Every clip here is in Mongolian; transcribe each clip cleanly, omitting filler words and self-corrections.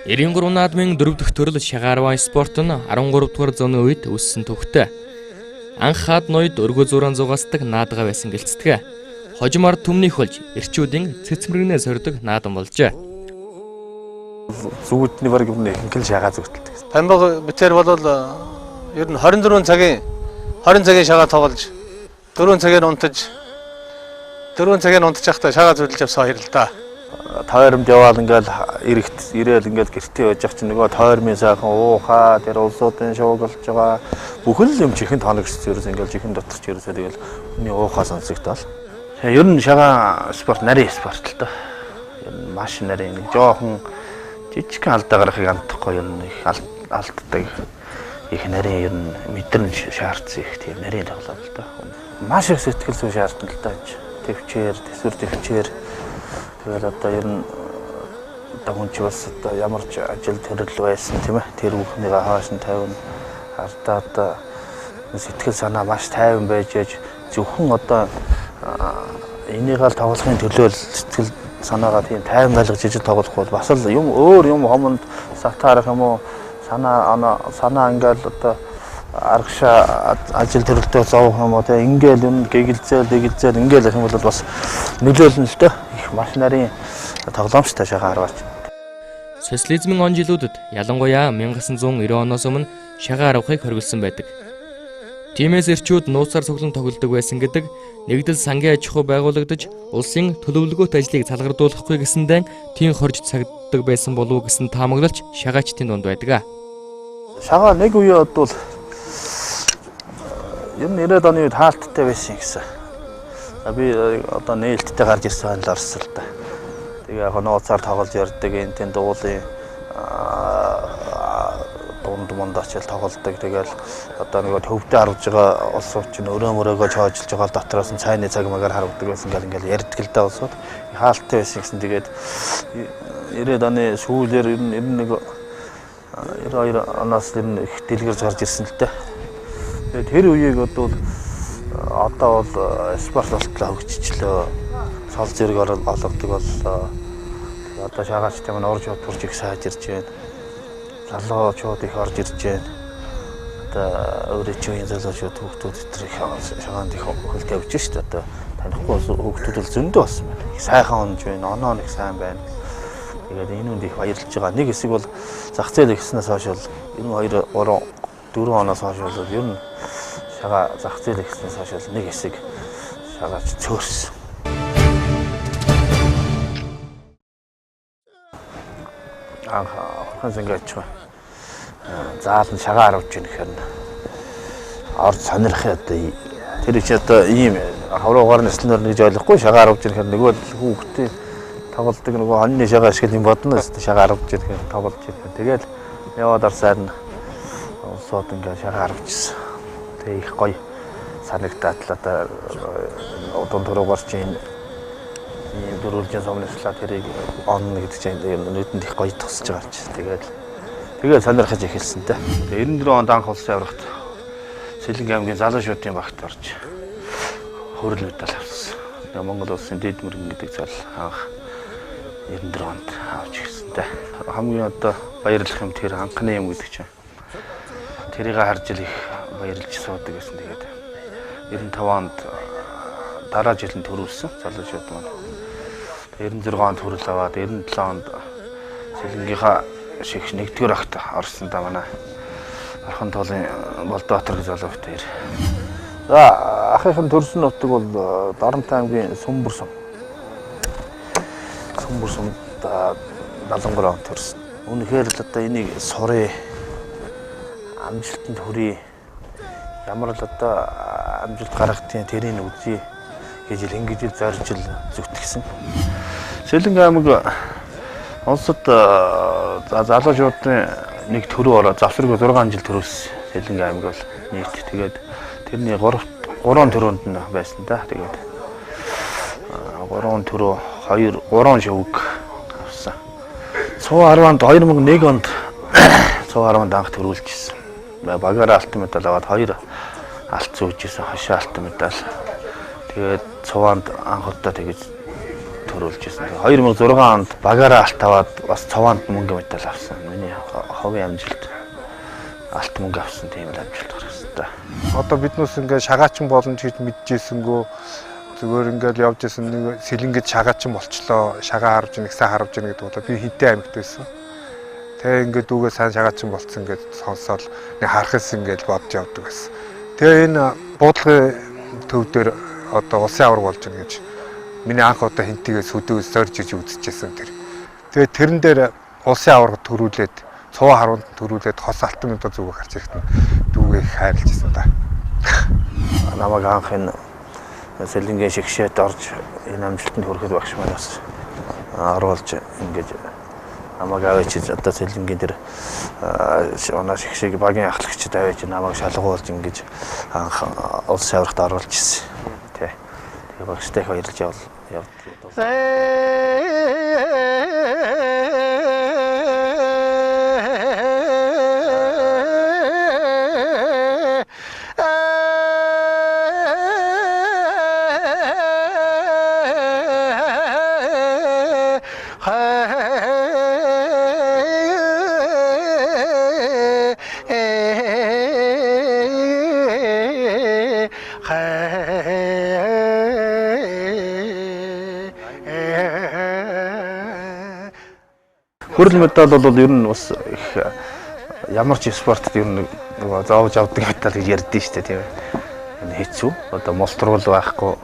93 наадмын 4 дахь төрөл шагаарван спорт нь 13 дугаар зууны үед үүссэн төвхтэй. Анх хаад ноёд өргөө зураан зугаасдаг наадгаа байсан гэлцдэг. Хожим ард түмнийх болж эрчүүдийн цэцмэрэгнээ сордог наадам болжээ. Зүгүүдний баг юм ихэнх л шагаа зүгтэлдэг. Памбаг битэр бол ер нь 24 цагийн 20 цагийн шагаа тоглож 4 цагийн унтаж 4 цагийн унтаж байхдаа шагаа зүудэлж явсан хоёр л да. Тойрмд яваал ингээл эрэгт ирээл ингээл гэртээ байж ах чинь нөгөө тойрмын сайхан уухаа тэр улсуудын шуугалж байгаа бүхэл юм чихэнд хоногч ерөөс ингээл чихэн дотор ч ерөөсөө тэгэл хүний уухаа сонсогдоол. Ер нь шагаа спорт нарийн спорт л доо. Ер нь маш нарийн нэг жоохон жижигхэн алдаа гаргахыг андахгүй ер нь их алддаг. Их нарийн ер нь мэдрэмж шаардсан их тийм нарийн тоглоом л доо. Маш их сэтгэл зүй шаардна л доо. Төвчээр, төсвөр төвчээр. Тэгэл одоо ер нь одоо хүн чи бас одоо ямар ч ажил төрөл байсан тийм ээ. Тэр бүхнийгээ хааш нь тавина. Ардаа одоо сэтгэл санаа маш тайван байж ээж зөвхөн одоо энийг л тоглохын төлөө сэтгэл санаагаа тийм тайван байлгаж ижил тоглох бол бас л юм өөр юм хомонд сатаарах юм уу санаа санаа ингээл одоо аргашаа ажил төрөлтөө зовох юм уу те ингээл юм гэгэлзээл гэгэлзээл ингээл их юм бол бас нөлөөлнө л дөө. Их маш нарийн тоглоомчтой шагаа арваач. Социализмын он жилүүдэд ялангуяа 1990 оноос өмнө шагаа арвахыг хориглосон байдаг. Тиймээс эрчүүд нууцаар цуглан тоглодог байсан гэдэг нэгдэл сангийн аж ахуй байгуулагдаж улсын төлөвлөгөөт ажлыг салгардуулахгүй гэсэндээ тийм хорж цагдаг байсан болов уу гэсэн таамаглалч шагаачдын дунд байдаг. Шагаа нэг үе бодвол ер нь 90-ад оны үед хаалттай байсан гэсэн. Би одоо нээлттэй гарч ирсэн л орсон л да. Тэгээ яг нууцаар тоглож ярьдаг энэ тийм дуулын дунд мунд очил тоглодог. Тэгэл одоо нөгөө төвдөө харж байгаа улсууд чинь өрөө мөрөөгөө чоожлж байгаа дотроос нь цайны цаг магаар харагдаг байсан гэл ингээл ярьдаг л да улсууд. Хаалттай байсан гэсэн. Тэгээд 90-ад оны сүүлээр ер нь 91 92 оноос ер нь их дэлгэрж гарч ирсэн л дээ. Тэгээд тэр үеийг бодвол одоо бол спорт болтлоо хөгжичлөө. Цол зэрэг олгодог боллоо. Одоо шаагаачтай маань урж бодварч их сайжирч байна. Залуучууд их орж ирж байна. Одоо өөрийн чинь залуучууд хүүхдүүд тэр их шагаанд их хөл тавьж шít. Одоо танихгүй хүүхдүүд бол зөндөө болсон байна. Их сайхан онж байна. Оноо нэг сайн байна. Тэгээд энэ үнд их баярлж байгаа. Нэг хэсэг бол зах зээл ихснээс хойш бол 92 3 4 оноос хойш бол ер нь шагаа зах зээл ихснээс хойш бол нэг хэсэг шагаач цөөрсөн. Анх Орхон зингээ очих. Заал нь шагаа харуулж ийн гэхээр нь орд сонирх одоо тэр чи одоо ийм хавруугаар нэслэнээр нэг ойлгохгүй шагаа харуулж ийн гэхээр нөгөө хүүхдээ тоглолдог нөгөө хоньны шагаа шиг юм бодно шагаа харуулж ийн гэхээр тоглож ийн. Тэгэл яваад орсаар нь улсууд ингээ шагаа харуулжсэн. Тэгээ их гоё санагдаад л одоо дунд руугаар чинь ийм дөрвөлжин сумнслаа тэрийг онно гэдэг чинь нүдэнд их гоё тусаж байгаа ч. Тэгээд сонирхож эхэлсэн те. Тэгээ 94 онд анх улсын аврагт Сэлэнг аймгийн залуучуудын багт орж хөрөл медаль авсан. Тэгээ Монгол улсын дэд мөргөн гэдэг зал анх 94 онд авч ирсэн те. Хамгийн одоо баярлах юм тэр анхны юм гэдэг чинь. Тэрийг харж ил их баярлж суудаг гэсэн. Тэгээд 95 онд дараа жил нь төрүүлсэн залуучууд маань. 96 онд төрөл аваад 97 онд Сэлэнгийнхаа шиг нэгдүгээр агт орсон да манай Орхон туулын Болдоотор гэж залуу битэр. За ахынх нь төрсөн нутаг бол Доронт аймгийн Сүмбэр сум. Сүмбэр сумд 73 онд төрсөн. Үнэхээр л одоо энийг сурыг амжилтанд хүрье. Ямар л одоо амжилт гаргадгийг тэрийг үзье гэж л ингэж л зорж л зүтгэсэн. Сэлэнг аймаг улсад залуучуудын нэг төрөө ороо завсраг 6 жил төрүүлсэн. Сэлэнг аймаг бол нийт тэгээд тэрний 3 төрөөнд нь байсан да. Тэгээд 3 төрөө 2 3 шөвг авсан. 110-нд 2001 онд 110-нд анх төрүүлжсэн. Багаараа алтан медаль аваад 2 алт зүүжсэн, хошоо алтан медаль. Тэгээд цуваанд анх удаа тэгэж төрүүлж ирсэн. 2006 онд багаараа алт аваад бас цовоонд мөнгө медаль авсан. Миний хувийн амжилт алт мөнгө авсан тийм л амжилт гаргасан та. Одоо биднээс ингээд шагаачин боломж гэж мэдчихсэнгөө зүгээр ингээд явж исэн нэг сэлэнгэд шагаачин болчлоо. Шагаа харж нэгсэн харавж гэнэ гэдэг удаа би хинтээ аймагт байсан. Тэгээ ингээд дүүгээ сайн шагаачин болцсон гэж сонсоод нэг харахс ингээд бодож явдаг байсан. Тэгээ энэ буудлын төв дээр одоо улсын аварга болж гэнэ гэж миний анх удаа хинтигээ сүдөө сорж иж үзчихсэн тэр. Тэгээ тэрэн дээр улсын аварга төрүүлээд цуваа харуунд төрүүлээд хос алтан медаль зүгөө гарч ирэхэд нь дүүгээ их хайрлаж исэн да. Намайг анх энэ сэлэнгийн шигшээд орж энэ амжилтанд хүрэхэд багш маань бас оруулж ингэж намайг аваач одоо сэлэнгийн тэр оноо шигшээг багийн ахлагчид аваач намайг шалгуулж ингэж анх улсын аваргад оруулж ирсэн. Тэ. Тэгээ багштай их баярлж явдаг. Хөрөл медаль бол ер нь бас их ямар ч спортод ер нь нөгөө зоовж авдаг медаль гэж ярьдэн шүү дээ, тийм ээ. Энэ хэцүү. Одоо мултруул байхгүй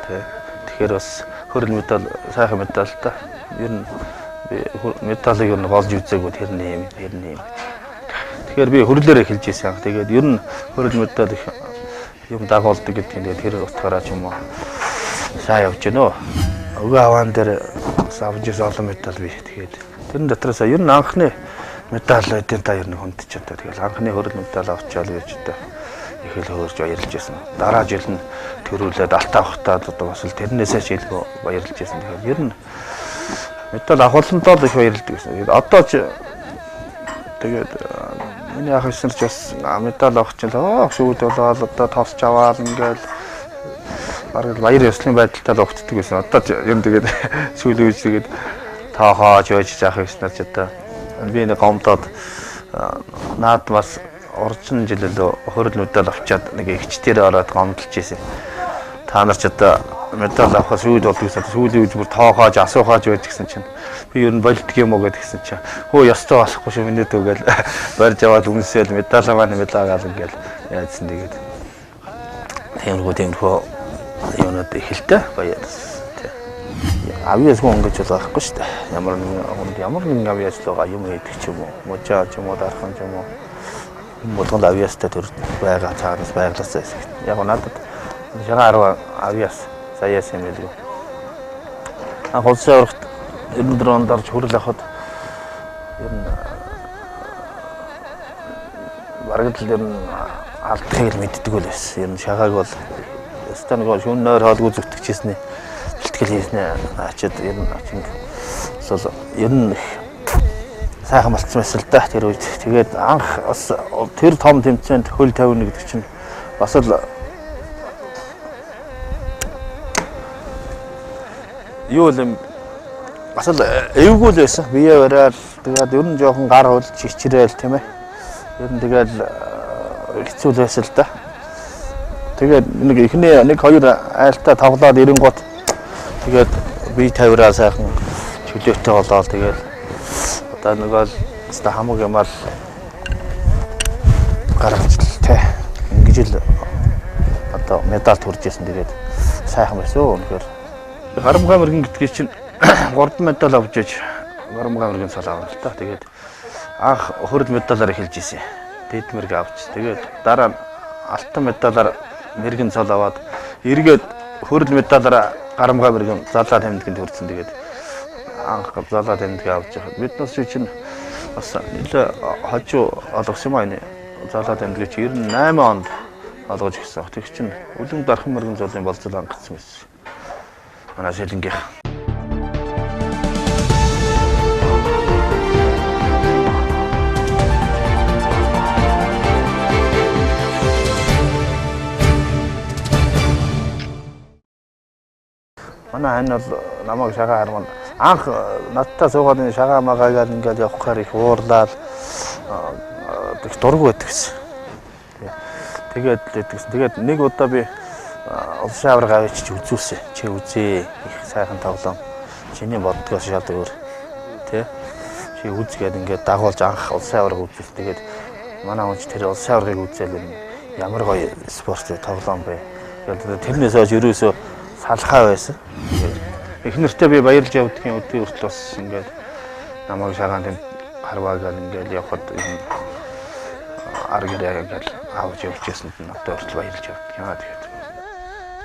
тий. Тэгэхээр бас хөрөл медаль сайхан медаль та. Ер нь би медалийг ер нь голж үзээгүй тэрний юм, тэрний юм. Тэгэхээр би хөрлөөр эхэлж ирсэн. Тэгээд ер нь хөрөл медаль их юм дагуулдаг гэдэг нь тэгээд тэр утгаараа ч юм уу сайн явж гэнэ. Өгөө аваан дээр бас авч ирсэн олон медаль би. Тэгээд тэрэн дотроос ер нь анхны медаль байдیں۔ Та ер нь хүндч одоо тэгэл анхны хөрөл медаль авчаал гэж одоо их л хөөрж баярлж байсан. Дараа жил нь төрүүлээд алт авахтаа одоо бас л тэрнээсээ ч илүү баярлж байсан. Тэгэхээр ер нь медаль авахлантаа л их баярлдаг гэсэн. Тэгээд одоо ч тэгээд миний ах эх нар ч бас медаль авах чинь л шүүд болоод одоо тосч аваад ингээл бараг баяр ёслолын байдалтай л угтдаг байсан. Одоо ч ер нь тэгээд сүүлийн үед тэгээд тоохоож байж заах юмснаар ч одоо би нэг гомдоод наад бас урчин жил лөө хөрөл медаль авчаад нэг эгчтэр ороод гомдолж ирсэн. Та нар ч одоо медаль авахаас сүйд болдог гэсэн. Сүүлийн үед бүр тоохоож асуухааж байж гисэн чинь би ер нь болдго юм уу гэдгсэн чинь хөө ёстой болохгүй шүү миний дүү гэл барьж аваад үнсээл медаль маань медаль ингээл яадсан. Тэгээд тиймэрхүү юунууд их л дээ баярлалаа. Авьяас хүн ингэж бол байхгүй шүү дээ. Ямар нэгэн хүнд ямар нэгэн авьяас л байгаа юм хийдэг ч юм уу, мужаа ч юм уу, дархан ч юм уу. Хүн болгонд авьяастай төр байгаа цаанаас байглаасаа хэсэг. Яг надад шагаа 10 авьяас заяас юм байлгүй. Анх улсын аваргад 94 онд орж хүрэл авахад ер нь бараг л ер нь алдахыг л мэддэг л байсан. Ер нь шагааг бол ёстой нөгөө шүн нойр хоолгүй зүтгэжсэний бэлтгэл хийснэ ачаад ер нь очинд бол ер нь их сайхан болцсон байсан л да тэр үед. Тэгээд анх бас тэр том тэмцээнд хөл тавина гэдэг чинь бас л юу юм бас л эвгүй л байсан. Бие бариад тэгээд ер нь жоохон гар хулж хичрээл тийм ээ. Ер нь тэгээд хэцүү л байсан л да. Тэгээд нэг эхний нэг хоёр айлтаа тоглоод ирэнгуут тэгээд бие тавираа сайхан чөлөөтэй болоод тэгээд одоо нөгөө л өстой хамаг юмал гаргаж л тэ ингэж л одоо медаль төрж исэн. Тэгээд сайхан байсан үнэхээр. Гарамгай мэрэгэн гэдгийг чинь 3 медаль авч иж гарамгай мэрэгэн цол авна л та. Тэгээд анх хөрөл медалаар эхэлж исэн. Дэд мэрэг авч тэгээд дараа нь алтан медалаар мэрэгэн цол аваад эргээд хөрөл медалаар гарамгай мэрэгэн залаа тамдгийн төрсөн. Тэгээд анх залаа тамдгийг авч яхад биднээс чинь бас нэлээ хожуу олгосон юм аа энэ залаа тамдгийг чи 98 онд олгож өгсөн. Тэр чинь үлэм дархан мэрэгэн цолын болцол хангацсан байсан. Манай сэлэнгийнх. Манай хань бол намайг шагаа харман анх надтай суугаад энэ шагаа магаагаар ингээд явхаар их уурлаад их дург байдаг гэсэн. Тэгээд л байдаг гэсэн. Тэгээд нэг удаа би улсын аварга авчиж үзүүлсэн. Чи үзээ. Их сайхан тоглоом. Чиний боддгоос шал өөр. Тэ? Чи үз гээд ингээд дагуулж анх улсын аварга үзүүлсэн. Тэгээд манай хүн ч тэр улсын аваргыг үзээл ямар гоё спорт тоглоом бэ. Тэгээд тэрнээс хойш ерөөсөө салхаа байсан. Их нэртэй би баярлж явдгийн өдний хүртэл бас ингээд намайг шагаан тэнд харваагаар ингээд явхад энэ ар гэрээ ингээд авч явж байсанд нь одоо хүртэл баярлж явдаг юм аа. Тэгээд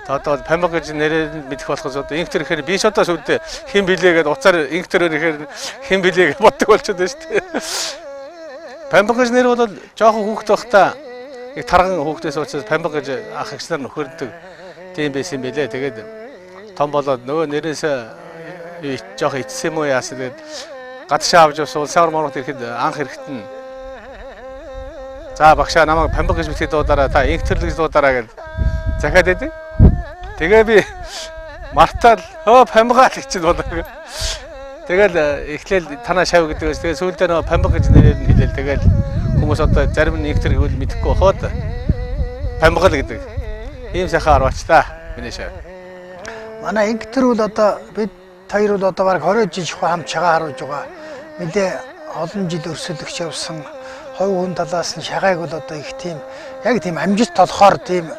одоо бол Памбаг гэж нэрээр мэдэх болохоос одоо инхтэр ихээр би ч одоо шүдэ хэн билээ гэдээ уцаар инхтэр ихээр хэн билээ гэж боддог болчиход байна шүү дээ. Памбаг гэж нэр бол жоохон хүүхэд байхдаа их тарган хүүхдээс учраас Памбаг гэж ах эгч нар нөхөрдөг тийм байсан юм билээ. Тэгээд том болоод нөгөө нэрээс жоох ичсэн юм уу яасан, тэгээд гадшаа авч явсан улсын аварга моргот ирэхэд анх ирэхэд нь за багшаа намайг Памбаг гэж битгий дуудараа, та инхтэр гэж дуудараа гэж захиад байдаг. Тэгээ би мартаал хөө Памбагаа л гэж болоо. Тэгэл эхлээл танаа шав гэдэг байсан. Тэгээ сүүлдээ нөгөө Памбаг гэж нэрээр нь хэлээл. Тэгэл хүмүүс одоо зарим нь инхтэр гэвэл мэдэхгүй бохоод Памбаг л гэдэг. Ийм сайхан арваач та миний шав. Манай инхтэр бол одоо бид хоёр бол одоо бараг 20 жил шахуу хамт шагаа харуулж байгаа. Мэдээ олон жил өрсөлдөгч явсан хувь хүн талаас нь шагааг бол одоо их тийм яг тийм амжилт толохоор тийм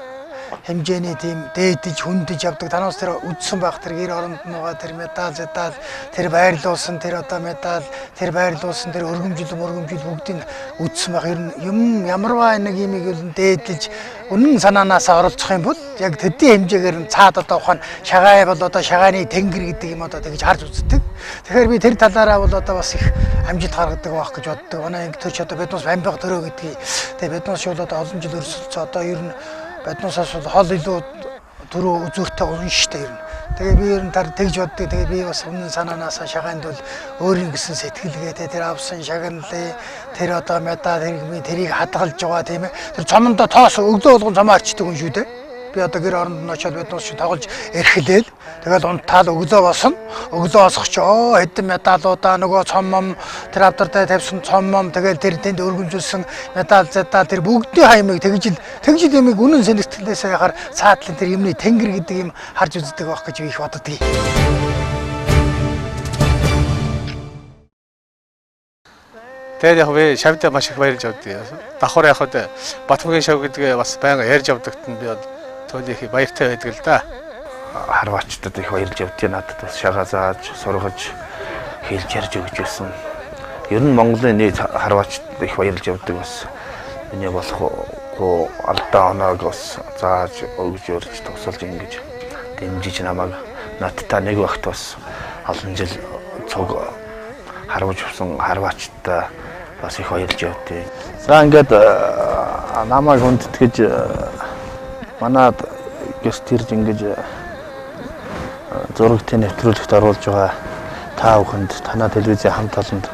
хэмжээний тийм дээдэж хүндэж явдаг. Танаас тэр үдсэн байх тэр гэр оронд нугаа тэр медаль зэдал тэр байрлуулсан тэр одоо медаль тэр байрлуулсан тэр өргөмжил бүгдийг үдсэн байх. Ер нь юм ямарваа нэг юмыг бол дээдэж үнэн санаанаасаа оролцох юм бол яг төдий хэмжээгээр нь цаад одоо ухаан шагаа бол одоо шагааны тэнгэр гэдэг юм одоо тэгж харж үздэг. Тэгэхээр би тэр талаараа бол одоо бас их амжилт гаргадаг байх гэж боддог. Манай инхтэр ч одоо биднээс Памбаг төрөө гэдгийг тэгээ биднээс бол одоо олон жил өрсөлдсөн. Одоо ер нь биднээс бол хол илүү төрөө үзүүртэй унш штэ ер нь. Тэгээ би ер нь тэгж боддог. Тэгээ би бас үнэн санаанаасаа шагаанд бол өөрийн гэсэн сэтгэлгээтэй тэр авсан шагналыг тэр одоо медаль хэрэг тэрийг хадгалж байгаа тийм ээ. Тэр цомондоо тоос өглөө болгон цомоо арчдаг хүн шүү дээ. Би одоо гэр оронд нь очиод биднээс чи тоглож эрхлээл. Тэгэл унтаал өглөө босно. Өглөө босох чи оо хэдэн медалуудаа нөгөө цомом тэр авдартай тавьсан цомом тэгэл тэр тэнд өргөмжүүлсэн медаль задаа тэр бүгдийн хаймыг тэгжил юмыг үнэн сэтгэлээсээ яхаар цаатлын тэр юмны тэнгэр гэдэг юм харж үздэг байх гэж би их боддог. Тэгээд яг би шавьдаа маш их баярлж явдаг. Давхар яг хөө Батмөгийн шав гэдгээ бас байнга ярьж явдагт нь би бол туйлын их баяртай байдаг л да. Харваачдад их баярлж явдгийг надад бас шагаа зааж, сургаж, хэлж ярьж өгч байсан. Ер нь Монголын нийт харваачдад их баярлж явдаг бас. Миний болохгүй алдаа оноог бас зааж өгж өрж тусалж ингэж дэмжиж намайг надтай нэг багт бас олон жил цуг харваж явсан харваачдаа бас их баярлж явдгийг. За ингээд намайг хүндэтгэж манад гэрт ирж ингэж зурагтын нэвтрүүлэгт оруулж байгаа та бүхэнд танаа телевизийн хамт олонд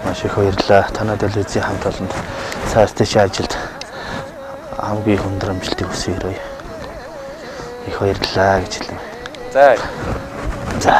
маш их баярлалаа. Танаа телевизийн хамт олонд цааш тийш ажилд хамгийн их өндөр амжилтыг хүсье. Их баярлалаа гэж хэлнэ. За. За.